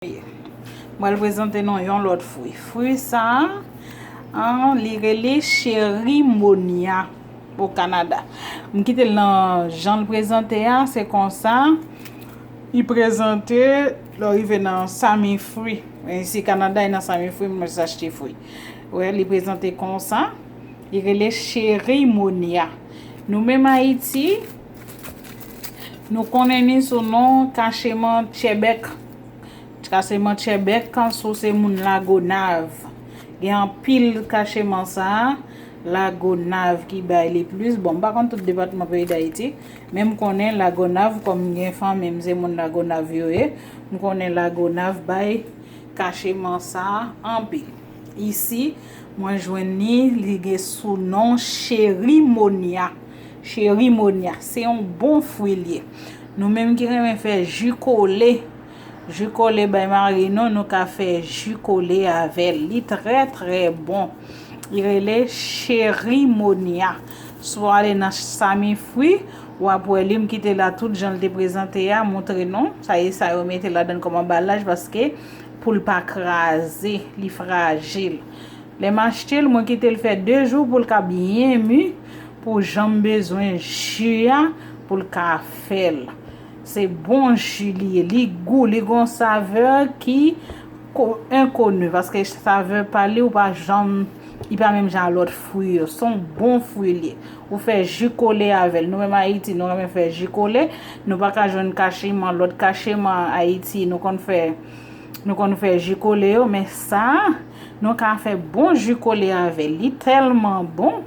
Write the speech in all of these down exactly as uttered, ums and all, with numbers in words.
Mwen al prezante nou yon lòt fwi. Fwi sa a, li rele cherimonia o Kanada. M kite l nan jan l prezante a, se konsa. Li prezante, lè w rive nan Sami Fwi. Isi Kanada, e nan Sami Fwi, mwen jis achte fwi. Wè, li prezante konsa. Li rele cherimonia. Nou menm Ayiti, nou konnen li sou non kacheman tchèbèk. Kacheman tchèbèk, si w se moun Lagonav. Gen anpil kacheman sa a, Lagonav ki bay li plis. Bon, m pa konn tout depatman peyi Dayiti, men m konnen Lagonav, kòm gen fanmi m se moun Lagonav yo ye, m konnen Lagonav bay kacheman sa a anpil. Isi, mwen jwenn li, li gen sou non cherimonia. Cherimonia, se yon bon fwi l ye. Nou menm ki renmen fè ji kole, ji kole bay mari nou, nou ka fè ji kole avè l. Li trè, trè bon. Li rele cherimonia. Si w ale nan Sami Fwi, w ap wè li, m kite la tout jan l te prezante a, montre nou. Sa e sa yo mete ladan l kòm anbalaj, paske pou l pa kraze, li frajil. Lè m achte l, mwen kite l fè de jou pou l ka byen mi, pou jan m bezwen ji a, pou l ka fè l. Se bon ji li ye, li gou, li gon savè ki ko-, enkoni, paske savè pa li ou pa janm, li pa menm jan a lòt fwi yo. Se yon bon fwi li ye. Ou fè ji kole avè l. Nou menm Ayiti, nou renmen fè ji kole. Nou pa ka jwenn kacheman, lòt kacheman Ayiti, nou konn fè, nou konn fè ji kole yo, men sa, nou ka fè bon ji kole avè l. Li tèlman bon.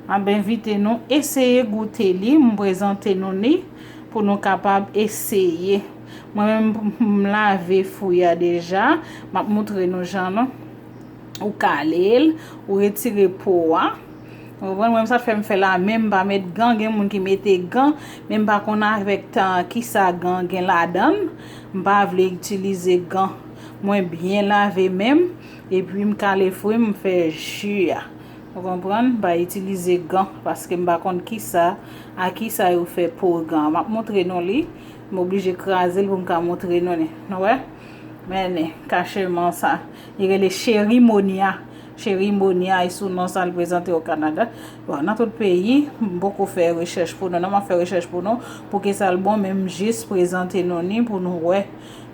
M ap envite nou eseye goute li, m prezante nou li pou nou kapab eseye. Mwen menm, m lave fwi a deja, m ap montre nou jan non. Ou kale l, ou retire po a. Ou konprann? Mwen, sa fè m fè la, men m pa met gan. Gen moun ki mete gan, men m pa konn avèk tan an kisa gan gen ladan l. M pa vle itilize gan. Mwen byen lave men m, epi m kale fwi m, m fè ji a. Ou konprann? M pa itilize gan, paske m pa konn kisa, a kisa yo fè po gan. M ap montre nou li. M oblije kraze l pou m ka montre nou li. Nou wè? Men li, kacheman sa. Li rele cherimonia. Cherimonia, e sou non sa l prezante o Kanada. Bon, nan tout peyi, m poko fè rechèch pou nou. Non, m ap fè rechèch pou nou. Pou ki sa l bon, men m jis prezante nou li pou nou wè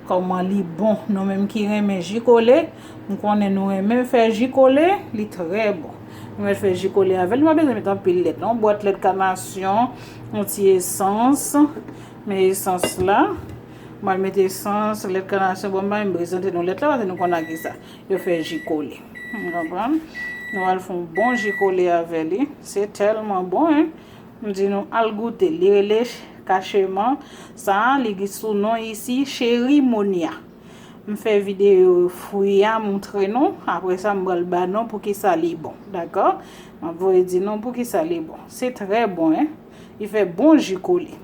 kòman li bon. Nou menm ki renmen ji kole, m konnen nou renmen fè ji kole, li trè bon. Nou mèt fè ji kole avè l, nou pa bezwen met anpil lèt non. Bwat lèt kanasyon, yon ti esans. Men esans la, m al met esans, lèt kanasyon, bon, m pa menm prezante nou lèt la, paske nou konn a kisa yo fè ji kole. Ou konprann? Nou al fè yon bon ji kole avè li. Se tèlman bon, en. M di nou al goute. Li rele kacheman. Sa, li gen sou non isi, cherimonia. M fè videyo fwi a, montre nou. Apre sa, m pral ba nou pou ki sa li bon. Dakò? M ap voye di nou pou ki sa li bon. Se trè bon, en. Li fè bon ji kole.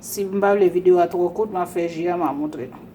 Si m pa vle videyo a twò kout, m ap fè ji a, m ap montre nou.